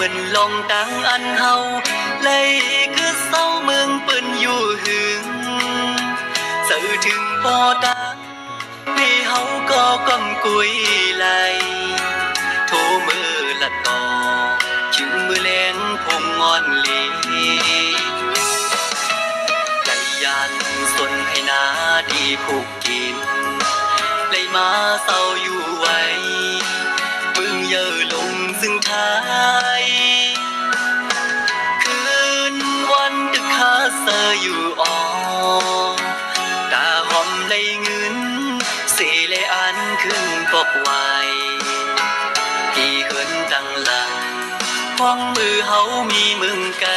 ເປັນລອງຕັ້ງອັນເຮົາໄລ່ຄືເຊົາເມືອງເພິ່ນຢູ່ຫຶງ ເຊີເຖິງປໍຕາ ແມ່ເຮົາກໍກຳກຸຍໄລ່ ໂທເມີລັດຕໍ່ ຄິວມື້ແລງພົງງອນເລ ໄກ່ຢ້ານສົນໄຮ່ນາທີ່ຜູກ ກິນ ໄດ້ມາເຊົາຢູ່ໄວ ເມືອງເຢີລົງຊຶ່ງທ້າຍ ຄືນວັນຕຶກຄາເຊີຢູ່ອອ ຕາຫອມໄດ້ເງິນ ເສແລອັນຂຶ້ນປອກໄວ ທີ່ເຮືອນຕັ້ງຫຼັງ ຂອງມືເຮົາມີເມືອງໄກ